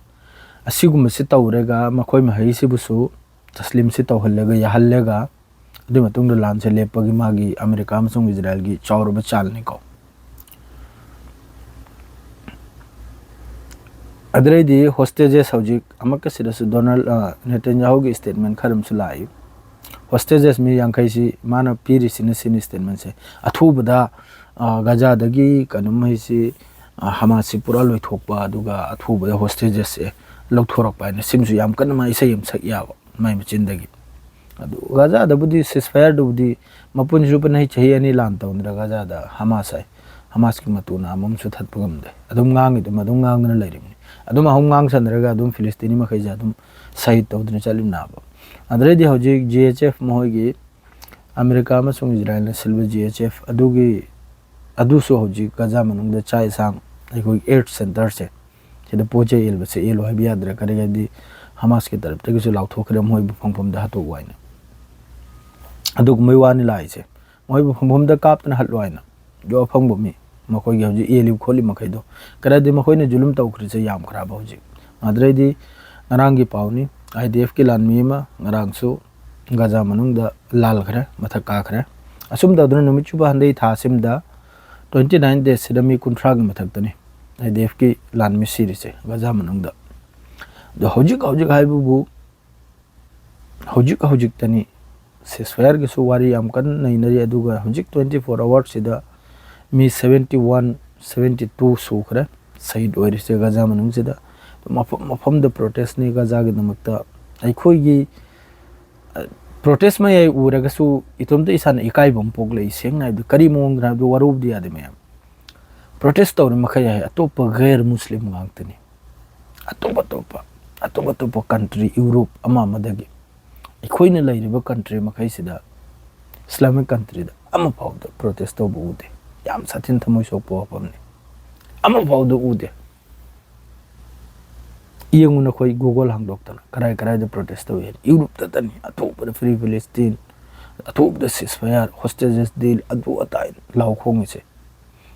ꯑꯁꯤꯒꯨꯝꯕꯁꯤ ꯇꯧꯔꯒ ꯃꯈꯣꯏ ꯃꯍꯩꯁꯤꯕꯨꯁꯨ ꯇꯁꯂꯤꯝꯁꯤ ꯇꯧꯍꯜꯂꯒ, ꯌꯥꯍꯜꯂꯒ, ꯑꯗꯨꯒꯤ ꯃꯇꯨꯡꯗ ꯂꯥꯟꯁꯦ ꯂꯦꯞꯄꯒꯤ ꯃꯥꯒꯤ ꯑꯃꯦꯔꯤꯀꯥ ꯑꯃꯁꯨꯡ ꯏꯖꯔꯥꯏꯜꯒꯤ ꯆꯥꯎꯔꯕ ꯆꯥꯜꯅꯤꯀꯣ꯫ ꯑꯗꯨꯗꯩꯗꯤ ꯍꯣꯁꯇꯦꯖꯦꯁ ꯍꯧꯖꯤꯛ ꯑꯃꯨꯛꯀ ꯁꯤꯗꯁꯨ ꯗꯣꯅꯥꯜ, ꯑ, ꯅꯦꯇꯟꯌꯥꯍꯨꯒꯤ ꯁ꯭ꯇꯦꯠꯃꯦꯟ ꯈꯔ ꯑꯃꯁꯨ ꯂꯥꯛꯏ꯫ ꯍꯣꯁꯇꯦꯖꯦꯁ ꯃꯤ ꯌꯥꯡꯈꯩꯁꯤ ꯃꯥꯅ ꯄꯤꯔꯤꯁꯤꯅ ꯁꯤꯅꯤ ꯁ꯭ꯇꯦꯠꯃꯦꯟꯁꯦ, ꯑꯊꯨꯕꯗ, ꯑ, ꯒꯖꯥꯗꯒꯤ ꯀꯩꯅꯣꯝ ꯍꯥꯏꯁꯤ, ꯑ, ꯍꯃꯥꯁꯁꯤ ꯄꯨꯔꯥ ꯂꯣꯏꯊꯣꯛꯄ, ꯑꯗꯨꯒ ꯑꯊꯨꯕꯗ ꯍꯣꯁꯇꯦꯖꯦꯁꯁꯦ ꯂꯧꯊꯣꯔꯛꯄ ꯍꯥꯏꯅ ꯁꯤꯃꯁꯨ ꯌꯥꯝ ꯀꯟꯅ ꯃꯥ ꯏꯁꯩ ꯑꯃ ꯁꯛ ꯌꯥꯕ ꯃꯥꯏ ꯃꯆꯤꯟꯗꯒꯤ꯫ ꯑꯗꯨ ꯒꯖꯥꯗꯕꯨꯗꯤ ceasefire ꯗꯨꯕꯨꯗꯤ ꯃꯄꯨꯟ ꯆꯨꯞꯄꯅ ꯆꯍꯤ ꯑꯅꯤ ꯂꯥꯟ ꯇꯧꯅꯔ ꯒꯖꯥꯗ ꯍꯃꯥꯁ ꯍꯥꯏ, ꯍꯃꯥꯁꯀꯤ ꯃꯇꯨ ꯅꯥꯝ ꯑꯃꯁꯨ ꯊꯠꯄ ꯉꯝꯗꯦ꯫ ꯑꯗꯨꯝ ꯉꯥꯡꯉꯤ, ꯑꯗꯨꯝ, ꯑꯗꯨꯝ ꯉꯥꯡꯗꯅ ꯂꯩꯔꯤꯕꯅꯤ꯫ ꯑꯗꯨꯝ ꯑꯍꯨꯝ ꯉꯥꯡꯁꯟꯅꯔꯒ ꯑꯗꯨꯝ ꯐꯤꯂꯤꯁꯇꯤꯅꯤ ꯃꯈꯩꯁꯦ ꯑꯗꯨꯝ ꯁꯍꯤꯗ ꯇꯧꯗꯅ ꯆꯠꯂꯤꯕꯅꯦꯕ꯫ ꯑꯗꯨꯗꯩꯗꯤ ꯍꯧꯖꯤꯛ ꯖꯤ ꯑꯩꯆ ꯑꯦꯐ ꯃꯈꯣꯏꯒꯤ ꯑꯃꯦꯔꯤꯀꯥ ꯑꯃꯁꯨꯡ ꯏꯖꯔꯥꯏꯜꯅ ꯁꯤꯜꯕ ꯖꯤ ꯑꯩꯆ ꯑꯦꯐ ꯑꯗꯨꯒꯤ, ꯑꯗꯨꯁꯨ ꯍꯧꯖꯤꯛ ꯒꯖꯥ ꯃꯅꯨꯡꯗ ꯆꯥꯛ ꯌꯦꯟꯁꯥꯡ, ꯑꯩꯈꯣꯏ ꯑꯦꯗ ꯁꯦꯟꯇꯔꯁꯦ, ꯁꯤꯗ ꯄꯣꯠ ꯆꯩ ꯌꯦꯜꯕꯁꯦ ꯌꯦꯜꯂꯨ ꯍꯥꯏꯕ ꯌꯥꯗ꯭ꯔꯦ꯫ ꯀꯔꯤꯒꯤꯗꯤ ꯍꯃꯥꯁꯀꯤ ꯇꯔꯞꯇꯒꯤꯁꯨ ꯂꯥꯎꯊꯣꯛꯈ꯭ꯔꯦ, ꯃꯣꯏꯕꯨ ꯐꯪꯐꯝꯗ ꯍꯥꯠꯇꯣꯛꯎ ꯍꯥꯏꯅ꯫ ꯑꯗꯨꯒꯨꯝꯕꯩ ꯋꯥꯅꯤ ꯂꯥꯛꯏꯁꯦ꯫ ꯃꯣꯏꯕꯨ ꯐꯪꯐꯝꯗ ꯀꯥꯞꯇꯅ ꯍꯠꯂꯨ ꯍꯥꯏꯅ꯫ ꯑꯗꯣ ꯑꯐꯪꯕ ꯃꯤ, ꯃꯈꯣꯏꯒꯤ ꯍꯧꯖꯤꯛ ꯌꯦꯜꯂꯤꯕ ꯈꯣꯠꯂꯤ ꯃꯈꯩꯗꯣ, ꯀꯔꯗꯤ ꯃꯈꯣꯏꯅ ꯖꯨꯂꯨꯝ ꯇꯧꯈ꯭ꯔꯤꯁꯦ ꯌꯥꯝꯈ꯭ꯔꯕ ꯍꯧꯖꯤꯛ꯫ ꯑꯗꯨꯗꯩꯗꯤ ꯉꯔꯥꯡꯒꯤ ꯄꯥꯎꯅꯤ, ꯑꯥꯏ ꯗꯤ ꯑꯦꯐꯀꯤ ꯂꯥꯟꯃꯤ ꯑꯃ ꯉꯔꯥꯡꯁꯨ ꯒꯖꯥ ꯃꯅꯨꯡꯗ ꯂꯥꯜꯈ꯭ꯔꯦ, ꯃꯊꯛ ꯀꯥꯈ꯭ꯔꯦ꯫ ꯑꯁꯨꯝ ꯇꯧꯗꯅ ꯅꯨꯃꯤꯠ ꯆꯨꯞꯄ ꯍꯟꯗꯛ ꯊꯥꯁꯤꯃꯗ twenty nine days ꯁꯤꯗ ꯃꯤ ꯀꯨꯟꯊ꯭ꯔꯥꯒꯤ ꯃꯊꯛꯇꯅꯤ ꯑꯥꯏ ꯗꯤ ꯑꯦꯐꯀꯤ ꯂꯥꯟꯃꯤ ꯁꯤꯔꯤꯁꯦ ꯒꯖꯥ ꯃꯅꯨꯡꯗ꯫ ꯑꯗꯣ ꯍꯧꯖꯤꯛ ꯍꯧꯖꯤꯛ ꯍꯥꯏꯕꯕꯨ ꯍꯧꯖꯤꯛ ꯍꯧꯖꯤꯛꯇꯅꯤ ceasefire ꯒꯤꯁꯨ ꯋꯥꯔꯤ ꯌꯥꯝ ꯀꯟꯅ ꯅꯩꯅꯔꯤ, ꯑꯗꯨꯒ ꯍꯧꯖꯤꯛ twenty four hours ꯁꯤꯗ ꯃꯤ seventy one, seventy two ꯁꯨꯈ꯭ꯔꯦ ꯁꯍꯤꯗ ꯑꯣꯏꯔꯤꯁꯦ ꯒꯖꯥ ꯃꯅꯨꯡꯁꯤꯗ꯫ ꯃꯐꯝ ꯃꯐꯝꯗ protest ꯅꯤ ꯒꯖꯥꯒꯤꯗꯃꯛꯇ꯫ ꯑꯩꯈꯣꯏꯒꯤ, ꯑ, protest ꯃꯌꯥꯏ ꯎꯔꯒꯁꯨ ꯏꯇꯣꯝꯇ ꯏꯁꯥꯅ ꯏꯀꯥꯏꯕ ꯑꯃ ꯄꯣꯛꯂꯛꯏ꯫ ꯁꯦꯡꯅ ꯍꯥꯏꯕꯗ ꯀꯔꯤ ꯃꯑꯣꯡꯗꯅꯣ ꯍꯥꯏꯕꯗꯨ ꯋꯥꯔꯧꯕꯗꯤ ꯌꯥꯗꯦ ꯃꯌꯥꯝ꯫ Protest ꯇꯧꯔꯤ ꯃꯈꯩ ꯍꯥꯏ ꯑꯇꯣꯞꯄ ꯒꯩꯔ ꯃꯨꯁꯂꯤꯝ ꯉꯥꯛꯇꯅꯤ꯫ ꯑꯇꯣꯞ ꯑꯇꯣꯞꯄ, ꯑꯇꯣꯞ ꯑꯇꯣꯞꯄ country, ꯌꯨꯔꯣꯞ ꯑꯃ ꯑꯃꯗꯒꯤ꯫ ꯑꯩꯈꯣꯏꯅ ꯂꯩꯔꯤꯕ country ꯃꯈꯩꯁꯤꯗ, Islamic countryꯗ ꯑꯃ ꯐꯥꯎꯗ protest ꯇꯧꯕ ꯎꯗꯦ꯫ ꯌꯥꯝ ꯁꯥꯊꯤꯅ ꯊꯃꯣꯏ ꯁꯣꯛꯄ ꯋꯥꯐꯝꯅꯤ꯫ ꯑꯃ ꯐꯥꯎꯗ ꯎꯗꯦ꯫ ꯌꯦꯡꯉꯨ ꯅꯈꯣꯏ, Google ꯍꯥꯡꯗꯣꯛꯇꯅ ꯀꯔꯥꯏ ꯀꯔꯥꯏꯗ protest ꯇꯧꯏ ꯍꯥꯏꯅ꯫ Europeꯇꯇꯅꯤ, ꯑꯊꯨꯕꯗ Free Palestine, ꯑꯊꯨꯕꯗ ceasefire, hostages deal, ꯑꯗꯨ ꯑꯗꯥ ꯍꯥꯏꯅ ꯂꯥꯎ ꯈꯣꯡꯉꯤꯁꯦ꯫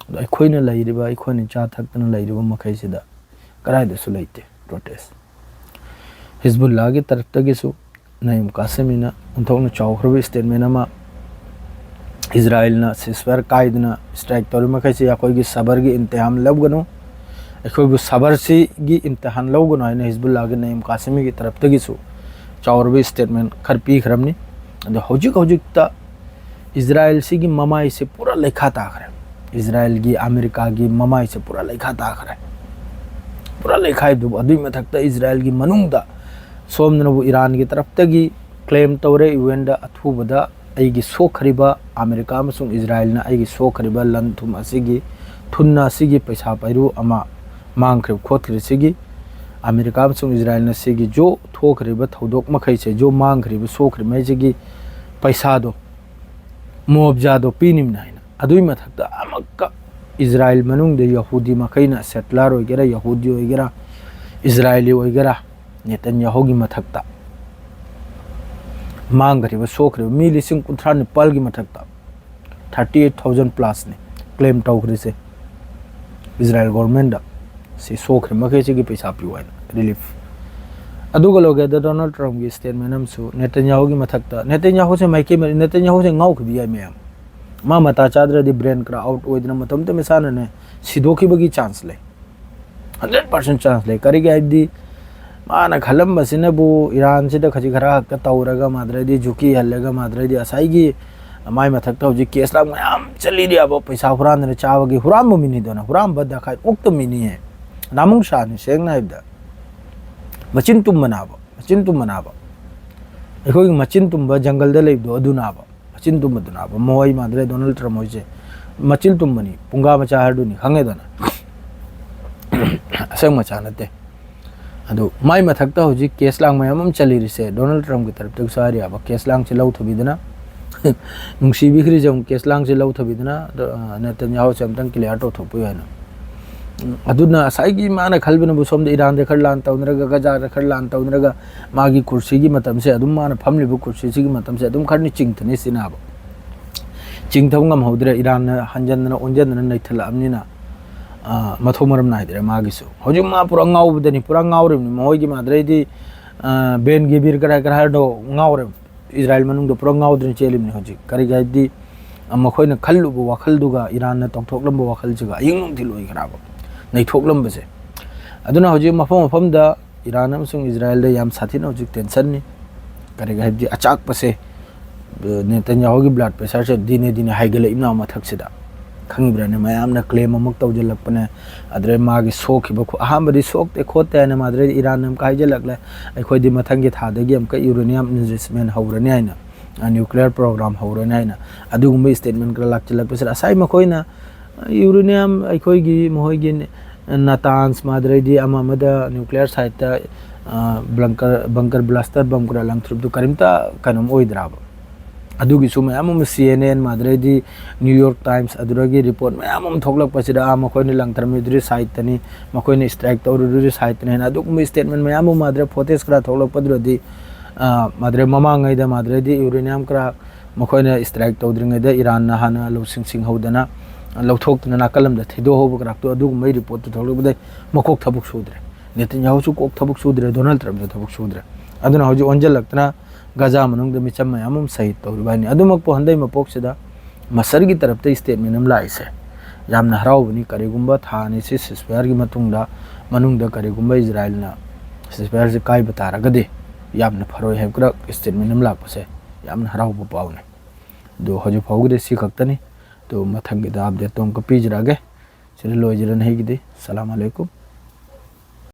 ꯑꯗꯣ ꯑꯩꯈꯣꯏꯅ ꯂꯩꯔꯤꯕ, ꯑꯩꯈꯣꯏꯅ ꯆꯥ ꯊꯛꯇꯅ ꯂꯩꯔꯤꯕ ꯃꯈꯩꯁꯤꯗ ꯀꯗꯥꯏꯗꯁꯨ ꯂꯩꯇꯦ protest꯫ ꯍꯤꯖꯕꯨꯜꯂꯥꯒꯤ ꯇꯔꯞꯇꯒꯤꯁꯨ, ꯅꯌꯤꯝ ꯀꯥꯁꯤꯃꯤꯅ ꯑꯣꯟꯊꯣꯛꯅ ꯆꯥꯎꯈ꯭ꯔꯕ statement ꯑꯃ, "ꯏꯖꯔꯥꯏꯜꯅ ceasefire ꯀꯥꯏꯗꯅ strike ꯇꯧꯔꯤ ꯃꯈꯩꯁꯤ ꯑꯩꯈꯣꯏꯒꯤ ꯁꯕꯔꯒꯤ ꯏꯝꯇꯤꯍꯥꯟ ꯂꯧꯒꯅꯨ, ꯑꯩꯈꯣꯏꯕꯨ ꯁꯕꯔꯁꯤꯒꯤ ꯏꯝꯇꯤꯍꯥꯟ ꯂꯧꯒꯅꯨ" ꯍꯥꯏꯅ ꯍꯤꯖꯕꯨꯜꯂꯥꯒꯤ ꯅꯌꯤꯝ ꯀꯥꯁꯤꯃꯤꯒꯤ ꯇꯔꯞꯇꯒꯤꯁꯨ ꯆꯥꯎꯔꯕ statement ꯈꯔ ꯄꯤꯈ꯭ꯔꯕꯅꯤ꯫ ꯑꯗꯣ ꯍꯧꯖꯤꯛ ꯍꯧꯖꯤꯛꯇ ꯏꯖꯔꯥꯏꯜꯁꯤꯒꯤ ꯃꯃꯥꯏꯁꯦ ꯄꯨꯔꯥ ꯂꯩꯈꯥ ꯇꯥꯈ꯭ꯔꯦ꯫ ꯏꯖꯔꯥꯏꯜꯒꯤ, ꯑꯃꯦꯔꯤꯀꯥꯒꯤ ꯃꯃꯥꯏꯁꯦ ꯄꯨꯔꯥ ꯂꯩꯈꯥ ꯇꯥꯈ꯭ꯔꯦ꯫ ꯄꯨꯔꯥ ꯂꯩꯈꯥꯏꯗꯨꯕꯨ, ꯑꯗꯨꯒꯤ ꯃꯊꯛꯇ ꯏꯖꯔꯥꯏꯜꯒꯤ ꯃꯅꯨꯡꯗ ꯁꯣꯝꯗꯅꯕꯨ ꯏꯔꯥꯟꯒꯤ ꯇꯔꯞꯇꯒꯤ claim ꯇꯧꯔꯦ, UNꯗ ꯑꯊꯨꯕꯗ ꯑꯩꯒꯤ ꯁꯣꯛꯈ꯭ꯔꯤꯕ, ꯑꯃꯦꯔꯤꯀꯥ ꯑꯃꯁꯨꯡ ꯏꯖꯔꯥꯏꯜꯅ ꯑꯩꯒꯤ ꯁꯣꯛꯈ꯭ꯔꯤꯕ ꯂꯟ ꯊꯨꯝ ꯑꯁꯤꯒꯤ, ꯊꯨꯟ ꯑꯁꯤꯒꯤ ꯄꯩꯁꯥ ꯄꯥꯏꯔꯨ ꯑꯃ ꯃꯥꯡꯈ꯭ꯔꯤꯕ ꯈꯣꯠꯈ꯭ꯔꯤꯁꯤꯒꯤ, ꯑꯃꯦꯔꯤꯀꯥ ꯑꯃꯁꯨꯡ ꯏꯖꯔꯥꯏꯜꯅ ꯁꯤꯒꯤ ꯖꯣ ꯊꯣꯛꯈ꯭ꯔꯤꯕ ꯊꯧꯗꯣꯛ ꯃꯈꯩꯁꯦ, ꯖꯣ ꯃꯥꯡꯈ꯭ꯔꯤꯕ ꯁꯣꯛꯈ꯭ꯔꯤꯕ ꯃꯈꯩꯁꯤꯒꯤ ꯄꯩꯁꯥꯗꯣ, ꯃꯨꯑꯥꯕꯖꯥꯗꯣ ꯄꯤꯅꯤꯡꯅ ꯍꯥꯏꯅ꯫ ꯑꯗꯨꯒꯤ ꯃꯊꯛꯇ ꯑꯃꯨꯛꯀ ꯏꯖꯔꯥꯏꯜ ꯃꯅꯨꯡꯗ ꯌꯍꯨꯗꯤ ꯃꯈꯩꯅ, settler ꯑꯣꯏꯒꯦꯔꯥ, ꯌꯍꯨꯗꯤ ꯑꯣꯏꯒꯦꯔꯥ, ꯏꯖꯔꯥꯏꯂꯤ ꯑꯣꯏꯒꯦꯔꯥ, ꯅꯦꯇꯟꯌꯥꯍꯨꯒꯤ ꯃꯊꯛꯇ ꯃꯥꯡꯈ꯭ꯔꯤꯕ, ꯁꯣꯛꯈ꯭ꯔꯤꯕ ꯃꯤ ꯂꯤꯁꯤꯡ ꯀꯨꯟꯊ꯭ꯔꯥ ꯅꯤꯄꯥꯜꯒꯤ ꯃꯊꯛꯇ, thirty eight thousand plusꯅꯤ claim ꯇꯧꯈ꯭ꯔꯤꯁꯦ ꯏꯖꯔꯥꯏꯜ governmentꯗ꯫ ꯁꯤ ꯁꯣꯛꯈ꯭ꯔꯤꯕ ꯃꯈꯩꯁꯤꯒꯤ ꯄꯩꯁꯥ ꯄꯤꯌꯨ ꯍꯥꯏꯅ, relief꯫ ꯑꯗꯨꯒ ꯂꯣꯏꯒꯦꯗ ꯗꯣꯅꯥꯜꯗ ꯇ꯭ꯔꯝꯞꯀꯤ statement ꯑꯃꯁꯨ, ꯅꯦꯇꯟꯌꯥꯍꯨꯒꯤ ꯃꯊꯛꯇ, ꯅꯦꯇꯟꯌꯥꯍꯨꯁꯦ ꯃꯥꯏꯀꯩ ꯃꯔꯤ, ꯅꯦꯇꯟꯌꯥꯍꯨꯁꯦ ꯉꯥꯎꯈꯤꯕ ꯌꯥꯏ ꯃꯌꯥꯝ꯫ ꯃꯥ ꯃꯇꯥ ꯆꯥꯗ꯭ꯔꯗꯤ brain ꯈꯔ out ꯑꯣꯏꯗꯅ ꯃꯇꯣꯝꯇ ꯃꯁꯥꯅꯅꯦ ꯁꯤꯗꯣꯛꯈꯤꯕꯒꯤ chance ꯂꯩ꯫ Hundred percent chance ꯂꯩ꯫ ꯀꯔꯤꯒꯤ ꯍꯥꯏꯕꯗꯤ ꯃꯥꯅ ꯈꯜꯂꯝꯕꯁꯤꯅꯕꯨ ꯏꯔꯥꯟꯁꯤꯗ ꯈꯖꯤꯛ ꯈꯔ ꯈꯛꯇ ꯇꯧꯔꯒ, ꯃꯥꯗ꯭ꯔꯗꯤ ꯖꯨꯀꯤ ꯍꯜꯂꯒ, ꯃꯥꯗ꯭ꯔꯗꯤ ꯉꯁꯥꯏꯒꯤ ꯃꯥꯏ ꯃꯊꯛꯇ ꯍꯧꯖꯤꯛ case ꯂꯥꯡ ꯃꯌꯥꯝ ꯆꯠꯂꯤꯗꯤ ꯌꯥꯕ, ꯄꯩꯁꯥ ꯍꯨꯔꯥꯟꯗꯅ ꯆꯥꯕꯒꯤ ꯍꯨꯔꯥꯟꯕ ꯃꯤꯅꯤꯗꯅ, ꯍꯨꯔꯥꯟꯕ ꯗꯈꯥꯏ ꯑꯣꯛꯇ ꯃꯤꯅꯤꯌꯦ꯫ ꯅꯥꯃꯨꯡꯁꯥꯅꯤ, ꯁꯦꯡꯅ ꯍꯥꯏꯕꯗ꯫ ꯃꯆꯤꯟ ꯇꯨꯝꯕ ꯅꯥꯕ, ꯃꯆꯤꯟ ꯇꯨꯝꯕ ꯅꯥꯕ꯫ ꯑꯩꯈꯣꯏꯒꯤ ꯃꯆꯤꯟ ꯇꯨꯝꯕ ꯖꯪꯒꯜꯗ ꯂꯩꯕꯗꯣ ꯑꯗꯨ ꯅꯥꯕ꯫ ꯃꯆꯤꯟ ꯇꯨꯝꯕꯗꯨꯅ ꯍꯥꯏꯕ꯫ ꯃꯣꯏ ꯃꯥꯟꯗ꯭ꯔꯦ, ꯗꯣꯅꯥꯜꯗ ꯇ꯭ꯔꯝꯞ ꯍꯣꯏꯁꯦ ꯃꯆꯤꯟ ꯇꯨꯝꯕꯅꯤ, ꯄꯨꯡꯒꯥ ꯃꯆꯥ ꯍꯥꯏꯗꯨꯅꯤ, ꯈꯪꯉꯦꯗꯅ꯫ ꯑꯁꯦꯡ ꯃꯆꯥ ꯅꯠꯇꯦ꯫ ꯑꯗꯨ ꯃꯥꯏ ꯃꯊꯛꯇ ꯍꯧꯖꯤꯛ ꯀꯦꯁ ꯂꯥꯡ ꯃꯌꯥꯝ ꯑꯃ ꯆꯜꯂꯤꯔꯤꯁꯦ, ꯗꯣꯅꯥꯜꯗ ꯇ꯭ꯔꯝꯞꯀꯤ ꯇꯔꯞꯇꯒꯤꯁꯨ ꯍꯥꯏꯔꯤꯕ ꯀꯦꯁ ꯂꯥꯡꯁꯦ ꯂꯧꯊꯕꯤꯗꯅ, ꯅꯨꯡꯁꯤꯕꯤꯈ꯭ꯔꯤꯁꯦ ꯑꯃꯨꯛ ꯀꯦꯁ ꯂꯥꯡꯁꯦ ꯂꯧꯊꯕꯤꯗꯅ, ꯑ, ꯅꯦꯇꯟꯌꯥꯍꯨꯁꯦ ꯑꯝꯇꯪ ꯀ꯭ꯂꯤꯌꯥꯔ ꯇꯧꯊꯣꯛꯄꯤꯌꯨ ꯍꯥꯏꯅ꯫ ꯎꯝ, ꯑꯗꯨꯅ ꯉꯁꯥꯏꯒꯤ ꯃꯥꯅ ꯈꯜꯕꯅꯕꯨ ꯁꯣꯝꯗ ꯏꯔꯥꯟꯗ ꯈꯔ ꯂꯥꯟ ꯇꯧꯅꯔꯒ, ꯒꯖꯥꯗ ꯈꯔ ꯂꯥꯟ ꯇꯧꯅꯔꯒ, ꯃꯥꯒꯤ ꯀꯨꯔꯁꯤꯒꯤ ꯃꯇꯝꯁꯦ ꯑꯗꯨꯝ, ꯃꯥꯅ ꯐꯝꯂꯤꯕ ꯀꯨꯔꯁꯤꯁꯤꯒꯤ ꯃꯇꯝꯁꯦ ꯑꯗꯨꯝ ꯈꯔꯅꯤ ꯆꯤꯡꯊꯅꯤ ꯁꯤꯅꯦꯕ꯫ ꯆꯤꯡꯊꯕ ꯉꯝꯍꯧꯗ꯭ꯔꯦ, ꯏꯔꯥꯟꯅ ꯍꯟꯖꯟꯗꯅ ꯑꯣꯟꯖꯟꯗꯅ ꯅꯩꯊꯠꯂꯛꯑꯕꯅꯤꯅ, ꯑ, ꯃꯊꯣꯡ ꯃꯔꯝ ꯅꯥꯏꯗ꯭ꯔꯦ ꯃꯥꯒꯤꯁꯨ꯫ ꯍꯧꯖꯤꯛ ꯃꯥ ꯄꯨꯔꯥ ꯉꯥꯎꯕꯗꯅꯤ, ꯄꯨꯔꯥ ꯉꯥꯎꯔꯤꯕꯅꯤ꯫ ꯃꯈꯣꯏꯒꯤ ꯃꯥꯗ꯭ꯔꯩꯗꯤ, ꯑ, ꯕꯦꯟ ꯒꯤꯕꯤꯔ ꯀꯔꯥꯏ ꯀꯔꯥꯏ ꯍꯥꯏꯔꯗꯣ ꯉꯥꯎꯔꯦ꯫ ꯏꯖꯔꯥꯏꯜ ꯃꯅꯨꯡꯗ ꯄꯨꯔꯥ ꯉꯥꯎꯗꯅ ꯆꯦꯜꯂꯤꯕꯅꯤ ꯍꯧꯖꯤꯛ꯫ ꯀꯔꯤꯒꯤ ꯍꯥꯏꯗꯤ, ꯑ, ꯃꯈꯣꯏꯅ ꯈꯜꯂꯨꯕ ꯋꯥꯈꯜꯗꯨꯒ, ꯏꯔꯥꯟꯅ ꯇꯧꯊꯣꯛꯂꯝꯕ ꯋꯥꯈꯜꯁꯤꯒ ꯑꯍꯤꯡ ꯅꯨꯡꯊꯤꯜ ꯑꯣꯏꯈ꯭ꯔꯕ ꯅꯩꯊꯣꯛꯂꯝꯕꯁꯦ꯫ ꯑꯗꯨꯅ ꯍꯧꯖꯤꯛ ꯃꯐꯝ ꯃꯐꯝꯗ ꯏꯔꯥꯟ ꯑꯃꯁꯨꯡ ꯏꯖꯔꯥꯏꯜꯗ ꯌꯥꯝ ꯁꯥꯊꯤꯅ ꯍꯧꯖꯤꯛ ꯇꯦꯟꯁꯟꯅꯤ꯫ ꯀꯔꯤꯒꯤ ꯍꯥꯏꯕꯗꯤ ꯑꯆꯥꯛꯄꯁꯦ, ꯑ, ꯅꯦꯇꯟꯌꯥꯍꯨꯒꯤ ꯕ꯭ꯂꯗ ꯄ꯭ꯔꯦꯁꯔꯁꯦ ꯗꯤꯅꯦ ꯗꯤꯅꯦ ꯍꯥꯏꯒꯠꯂꯛꯏꯕꯅ ꯃꯊꯛꯁꯤꯗ꯫ ꯈꯪꯉꯤꯕ꯭ꯔꯥꯅꯦ? ꯃꯌꯥꯝꯅ ꯀ꯭ꯂꯦꯝ ꯑꯃꯨꯛ ꯇꯧꯁꯤꯜꯂꯛꯄꯅꯦ꯫ ꯑꯗꯨꯗꯩ ꯃꯥꯒꯤ ꯁꯣꯛꯈꯤꯕ ꯈꯨ-, ꯑꯍꯥꯟꯕꯗꯤ ꯁꯣꯛꯇꯦ ꯈꯣꯠꯇꯦ ꯍꯥꯏꯅ ꯃꯥꯗꯨꯗꯩꯗꯤ ꯏꯔꯥꯟꯅ ꯑꯃꯨꯛꯀ ꯍꯥꯏꯖꯤꯜꯂꯛꯂꯦ, "ꯑꯩꯈꯣꯏꯗꯤ ꯃꯊꯪꯒꯤ ꯊꯥꯗꯒꯤ ꯑꯃꯨꯛꯀ ꯌꯨꯔꯦꯅꯤꯌꯝ ꯏꯟꯚꯦꯁꯃꯦꯟ ꯍꯧꯔꯅꯤ" ꯍꯥꯏꯅ, ꯑ, ꯅ꯭ꯌꯨꯀ꯭ꯂꯤꯌꯔ ꯄ꯭ꯔꯣꯒ꯭ꯔꯥꯝ ꯍꯧꯔꯅꯤ ꯍꯥꯏꯅ꯫ ꯑꯗꯨꯒꯨꯝꯕ ꯁ꯭ꯇꯦꯠꯃꯦꯟ ꯈꯔ ꯂꯥꯛꯁꯤꯜꯂꯛꯄꯁꯤꯗ ꯉꯁꯥꯏ ꯃꯈꯣꯏꯅ, ꯑ, ꯌꯨꯔꯦꯅꯤꯌꯝ ꯑꯩꯈꯣꯏꯒꯤ ꯃꯈꯣꯏꯒꯤ ꯅ-, ꯅꯇꯥꯟꯁ ꯃꯥꯗꯨꯗꯩꯗꯤ ꯑꯃ ꯑꯃꯗ ꯅ꯭ꯌꯨꯀ꯭ꯂꯤꯌꯔ ꯁꯥꯏꯠꯇ, ꯑ, ꯕ꯭ꯂꯪꯀꯔ, ꯕꯪꯀꯔ ꯕ꯭ꯂꯥꯁꯇꯔ ꯕꯝ ꯈꯔ ꯂꯪꯊ꯭ꯔꯨꯞꯇꯨ ꯀꯔꯤꯝꯇ ꯀꯩꯅꯣꯝ ꯑꯣꯏꯗ꯭ꯔꯕ꯫ ꯑꯗꯨꯒꯤꯁꯨ ꯃꯌꯥꯝ ꯑꯃ ꯁꯤ ꯑꯦꯟ ꯑꯦꯟ ꯃꯥꯗꯨꯗꯩꯗꯤ ꯅ꯭ꯌꯨ ꯌꯣꯔꯛ ꯇꯥꯏꯝꯁ ꯑꯗꯨꯗꯒꯤ ꯔꯤꯄꯣꯔꯠ ꯃꯌꯥꯝ ꯑꯃ ꯊꯣꯛꯂꯛꯄꯁꯤꯗ, "ꯑꯥ, ꯃꯈꯣꯏꯅ ꯂꯪꯊꯔꯝꯃꯤꯗꯨꯗꯤ ꯁꯥꯏꯠꯇꯅꯤ, ꯃꯈꯣꯏꯅ ꯁ꯭ꯇ꯭ꯔꯥꯏꯛ ꯇꯧꯔꯨꯗꯨꯗꯤ ꯁꯥꯏꯠꯇꯅꯤ" ꯍꯥꯏꯅ ꯑꯗꯨꯒꯨꯝꯕ ꯁ꯭ꯇꯦꯠꯃꯦꯟ ꯃꯌꯥꯝ ꯑꯃ ꯃꯥꯗꯨꯗꯩ ꯐꯣꯇꯦꯖ ꯈꯔ ꯊꯣꯛꯂꯛꯄꯗꯨꯗꯗꯤ, ꯑ, ꯃꯥꯗꯨꯗꯩ ꯃꯃꯥꯡꯉꯩꯗ ꯃꯥꯗꯨꯗꯩꯗꯤ ꯌꯨꯔꯦꯅꯤꯌꯝ ꯈꯔ ꯃꯈꯣꯏꯅ ꯁ꯭ꯇ꯭ꯔꯥꯏꯛ ꯇꯧꯗ꯭ꯔꯤꯉꯩꯗ ꯏꯔꯥꯟꯅ ꯍꯥꯟꯅ ꯂꯧꯁꯤꯡ ꯁꯤꯡꯍꯧꯗꯅ, ꯂꯧꯊꯣꯛꯇꯅ ꯅꯥꯀꯜ ꯑꯃꯗ ꯊꯩꯗꯣꯛꯍꯧꯕ ꯈꯔꯥꯛꯇꯣ ꯑꯗꯨꯒꯨꯝꯕꯒꯤ ꯔꯤꯄꯣꯔꯠꯇꯨ ꯊꯣꯛꯂꯛꯄꯗꯩ ꯃꯀꯣꯛ ꯊꯕꯛ ꯁꯨꯗ꯭ꯔꯦ꯫ ꯅꯦꯇꯟꯌꯥꯍꯨꯁꯨ ꯀꯣꯛ ꯊꯕꯛ ꯁꯨꯗ꯭ꯔꯦ, ꯗꯣꯅꯥꯜꯗ ꯇ꯭ꯔꯝꯞꯁꯨ ꯊꯕꯛ ꯁꯨꯗ꯭ꯔꯦ꯫ ꯑꯗꯨꯅ ꯍꯧꯖꯤꯛ ꯑꯣꯟꯁꯤꯜꯂꯛꯇꯅ ꯒꯖꯥ ꯃꯅꯨꯡꯗ ꯃꯤꯆꯝ ꯃꯌꯥꯝ ꯑꯃ ꯁꯍꯤꯗ ꯇꯧꯔꯤꯕ ꯍꯥꯏꯅꯤ꯫ ꯑꯗꯨꯃꯛꯄꯨ ꯍꯟꯗꯛ ꯃꯄꯣꯛꯁꯤꯗ ꯃꯁꯔꯒꯤ ꯇꯔꯞꯇ ꯁ꯭ꯇꯦꯠꯃꯦꯟ ꯑꯃ ꯂꯥꯛꯏꯁꯦ ꯌꯥꯝꯅ ꯍꯔꯥꯎꯕꯅꯤ꯫ ꯀꯔꯤꯒꯨꯝꯕ ꯊꯥ ꯑꯅꯤꯁꯤ ꯁꯤꯁꯐꯥꯌꯔꯒꯤ ꯃꯇꯨꯡꯗ, ꯃꯅꯨꯡꯗ ꯀꯔꯤꯒꯨꯝꯕ ꯏꯖꯔꯥꯏꯜꯅ ꯁꯤꯁꯐꯥꯌꯔꯁꯤ ꯀꯥꯏꯕ ꯇꯥꯔꯒꯗꯤ ꯌꯥꯝꯅ ꯐꯔꯣꯏ ꯍꯥꯏꯕ ꯁ꯭ꯇꯦꯠꯃꯦꯟ ꯑꯃ ꯂꯥꯛꯄꯁꯦ ꯌꯥꯝꯅ ꯍꯔꯥꯎꯕ ꯄꯥꯎꯅꯤ꯫ ꯑꯗꯨ ꯍꯧꯖꯤꯛ ꯐꯥꯎꯒꯤꯗꯤ ꯁꯤ ꯈꯛꯇꯅꯤ꯫ ꯑꯗꯨ ꯃꯊꯪꯒꯤꯗ ꯑꯞꯗꯦꯠꯇꯣ ꯑꯃꯨꯛꯀ ꯄꯤꯖꯔꯛꯑꯒꯦ꯫ ꯁꯤꯗ ꯂꯣꯏꯖꯔꯅꯤ ꯑꯩꯒꯤꯗꯤ꯫ ꯁꯂꯥꯝ ꯑꯂꯩꯀꯨꯝ꯫